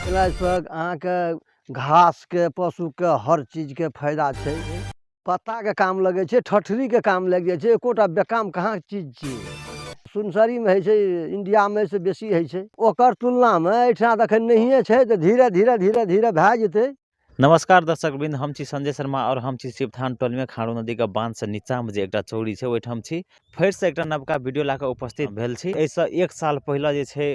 केलासँ अहाँके घासके पशुके हर चीजके फायदा छै। पत्ताके काम लगै छै, ठठरीके काम लागि जाइ छै। एकोटा बेकाम कहाँ चीज छियै। सुनसरीमे होइ छै, इण्डियामे एहिसँ बेसी होइ छै। ओकर तुलनामे एहिठाम तऽ एखन नहिए छै, तऽ धीरे धीरे धीरे धीरे भए जेतै। नमस्कार दर्शक वृंद, हम छी संजय शर्मा और हम छी शिवथान टोल में खारू नदी के बांध से नीचा में जे एकटा चौरी छै ओहिठाम छी। फेर से एकटा नवका वीडियो ला के उपस्थित भेल छी। एहिसँ एक साल पहिले जे छै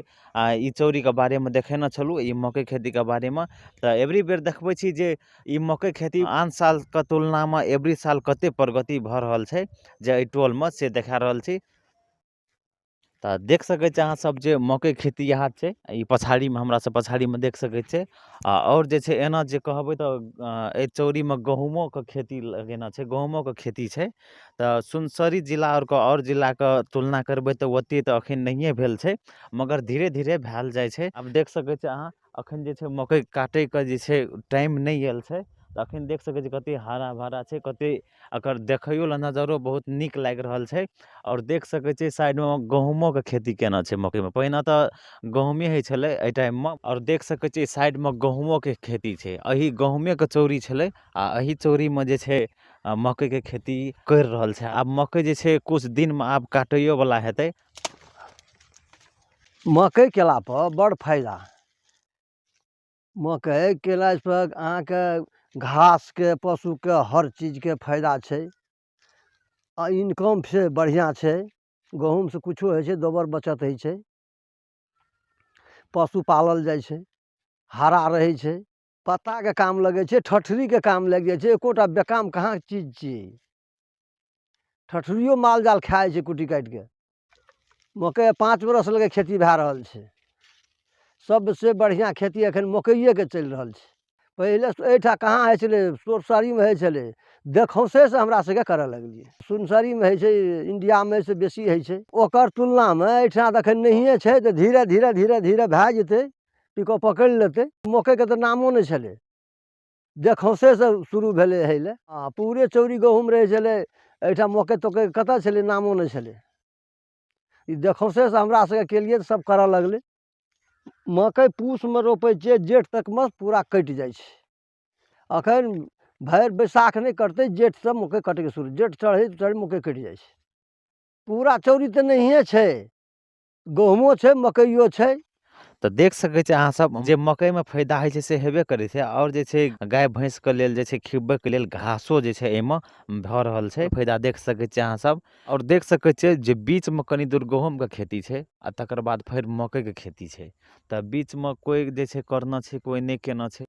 ई चौरी के बारे में देखेने छलहुँ, ई मकई खेती के बारे में। तऽ एवरी बेर देखबै छी जे ई मकई खेती आन साल के तुलना में एवरी साल कते प्रगति भऽ रहल छै जे एहि टोल में से देखा रहल छी। तऽ देख सकै छी अहाँ सब जे मकइ खेती इएह छै। ई पछाड़ीमे हमरा सब पछाड़ीमे देख सकै छै। आ आओर जे छै एना जे कहबै तऽ एहि चौरीमे गहूमोके खेती लगेने छै, गहूमोके खेती छै। तऽ सुनसरी जिला आओरके आओर जिलाके तुलना करबै तऽ ओतेक तऽ एखन नहिए भेल छै, मगर धीरे धीरे भेल जाइ छै। आब देख सकै छी अहाँ एखन जे छै मकइ काटैके जे छै टाइम नहि आयल छै। तऽ एखन देख सकै छी कतेक हरा भरा छै, कतेक एकर देखैयो लए नजरो बहुत नीक लागि रहल छै। आओर देख सकै छियै साइडमे गहूमोके खेती केने छै मकइमे। पहिने तऽ गहूमे होइ छलै एहि टाइममे। आओर देख सकै छियै साइडमे गहूमोके खेती छै। एहि गहूमेके चौरी छलै आ एहि चौरीमे जे छै मकइके खेती करि रहल छै। आब मकइ जे छै किछु दिनमे आब काटैयोवला हेतै। मकइ केलापर बड़ फायदा। मकइ केलासँ अहाँके घासके पशुके हर चीजके फायदा छै आ इनकम से बढ़िआँ छै। गहूमसँ किछो होइ छै, दोबर बचत होइ छै। पशु पालल जाइ छै, हरा रहै छै, पत्ताके काम लगै छै, ठठरीके काम लागि जाइ छै। एकोटा बेकाम कहाँ चीज छियै। ठठरियो माल जाल खाइ छै कुट्टी काटिके। मकइ 5 बरस लगे खेती भए रहल छै। सबसे बढ़िआँ खेती एखन मकइएके चलि रहल छै। पहिले एहिठाम कहाँ होइ छलै, सुरसरीमे होइ छलै। देखौंसेसँ हमरा सबके करऽ लगलियै। सुनसरीमे होइ छै, इण्डियामे एहिसँ बेसी होइ छै। ओकर तुलनामे एहिठाम तऽ एखन नहिए छै, तऽ धीरे धीरे धीरे धीरे भए जेतै, पिकअप पकड़ि लेतै। मकइके तऽ नामो नहि छलै, देखौंसेसँ शुरू भेलै होइ लए। आ पूरे चौरी गहूँम रहै छलै, एहिठाम मकइ तकइ कतऽ छलै, नामो नहि छलै। ई देखौंसेसँ हमरा सबके केलियै तऽ सब करऽ लगलै। मकइ पूसमे रोपै छियै, जेठ तकमे पूरा कटि जाइ छै। अखन भरि बैसाख नहि कटतै, जेठसँ मकइ कटैके शुरू, जेठ चढ़ैत चढ़ैत मकइ कटि जाइ छै। पूरा चौरी तऽ नहिए छै, गहूमो छै, मकइयो छै। तऽ देख सकै छी अहाँ सब जे मकइमे फायदा होइ छै से हेबे करै छै। आओर जे छै गाय भैंसके लेल जे छै खिबैके लेल घासो जे छै एहिमे भऽ रहल छै। फायदा देख सकै छी अहाँ सब। आओर देख सकै छियै जे बीचमे कनि दूर गहूमके खेती छै आ तकर बाद फेर मकइके खेती छै। तऽ बीचमे कोइ जे छै करने छै, कोइ नहि केने छै।